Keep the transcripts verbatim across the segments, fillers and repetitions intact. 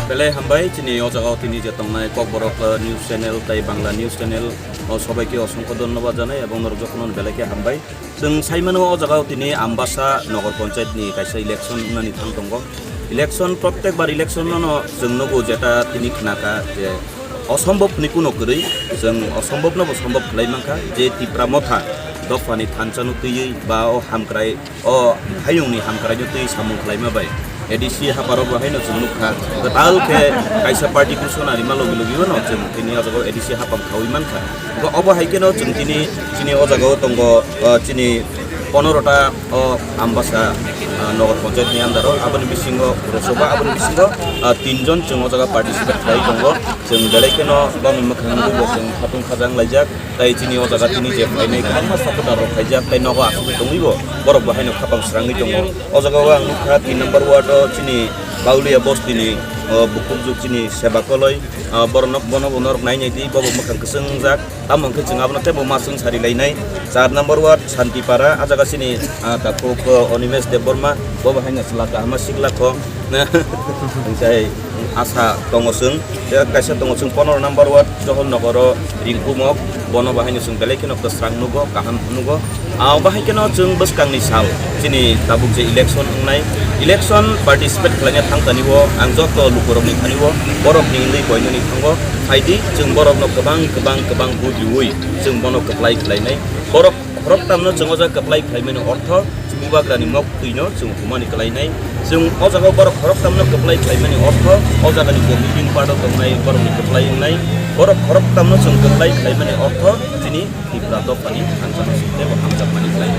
Belai hambai chini o jagao tini je tongnai Kokborok, eh, news channel tai Bangla news channel, o sobaike osongkho dhonnobad janai ebong norok jotono belai khe hambai. Chwng sai mano o jagao tini Ambasa Nogor Panchayat ni kaisa election wngnani thang tongo. Election, prottek bar election no, no chwng nugo jeta tini khnakha je osombhob hwnwi kuno kwrwi, chwng osombhob no bo sombhob khlai mankha je Tipra Motha dophani thansa no twiwi ba o hamkrai, o hayung ni hamkrai no twiwi samung khlaima bai A D C haparo bo haino chwng nukha. Kwtal khe kaisa party kusuna rima logi logi no chwng tini o jagao A D C hapang khawi mankha. Bo obo hai kheno chwng tini chini o jagao tongo, o chini ponoro ta o Ambasa, ah, Nogor Panchayat ni under o, aboni bisingo Purosabha, aboni bisingo, ah, tinjon chwng o jaga participate khlai tongo. Chwng belai kheno bangni mwkhang nukgo bo chwng khatung khajang laijak. Tai chini o jaga tini je phainai kwbangma supporter rok khaijak, tai nogo asugwi tongwi bo borok bo haino khapang srangwi tongo. O jaga o ang nukha tin number ward o chini Paulia bosti ni, o, bukhukjwk chini Seba Koloi, o, borok no, bono bo norok nai nai di, bo bo mwkhang kwchwng wngjak. Tamo hwnkhe chwng abono teibo ma chwng sari lainai. Char number ward Santipara, a jaga chini, ah, takhuk, oh, Animesh Debbarma, bo bo haino chwla kahama sikla kho. Hwnkhe asa tongo chwng. Tei kaisa tongo chwng ponoro number ward Johol Nogoro Rinku Mok, bono bo haino chwng belai kheno kwsrang nugo, kaham nugo. Ah, bahai kheno chwng bwskangni sal chini tabuk je election wngnai, election participate khlaina thang tani o ang joto lukurokni thani o borokni wngwi koinani thango. Phaidi chwng borokno kwbang, kwbang, kwbang vote riwi chwng bono kwplai khlainai. Borok khoroktamno chwng o jaga kwplai khlaimani ortho bubagrani mok twino chwng humani kwlainai. Chwng o jaga borok khoroktamno kwplai khlaimani ortho o jagani committee part o tongnai borokni kwplai wngnai. Borok khoroktamno chwng kwplai khlaimani ortho chini Tipra dophani thansa no site bo hamjakmani khlai.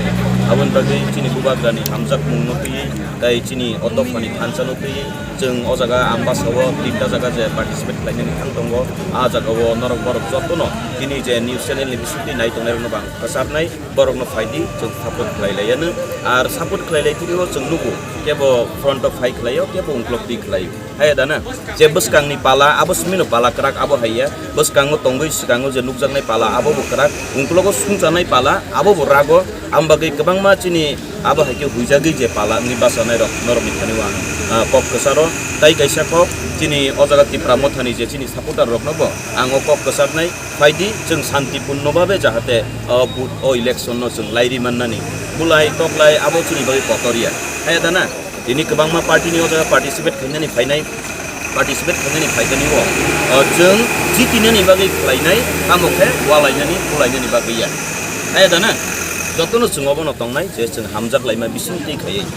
Aboni bagwi chini bubagrani hamjakmung no twiwi tai chini o dophani thansa no twiwi chwng o jaga Ambasa o tinta jaga je participate khlainani thang tongo. A jaga o norok borok jotono tini je news channel ni bisingtwi nai tongnai rokno bo ang kwcharnai, borokno phaidi chwng support khlai lai anw. Ar support khlai lai tini o chwng nugo kebo front o phai khlai o kebo ungkulok twi khlai o. Haiya da na? Je bwskangni pala, abo simi no pala kwrak, abo haiya. Bwskango tongwi, swkango je nukjaknai pala, abo bo kwrak. Ungkulogo sungchanai pala, abo bo rago. Ang bagwi kwbangma chini abo hai khe huijagwi je pala wngwi bachanai rok, norokni thani o ang, ah, kok kwcharo. Tai kaisa kok, chini o jaga Tipra Mothani je chini supporter rokno bo ang o kok kwcharnai. Phaidi chwng santipurno babe jahate, ah, bu-, o election no chwng lairi mannani. Bulai toklai abo chini bagwi kotor ya. Haiya da na? Tini kwbangma party ni o jaga participate khainani phainai, participate khainani phaikani o, o, chwng jitinani bagwi khlainai, tamo khe walainani, bulainani bagwi ya. Haiya da na? Jotono chwng obono tongnai je chwng hamjak laima bising twi khaiwi.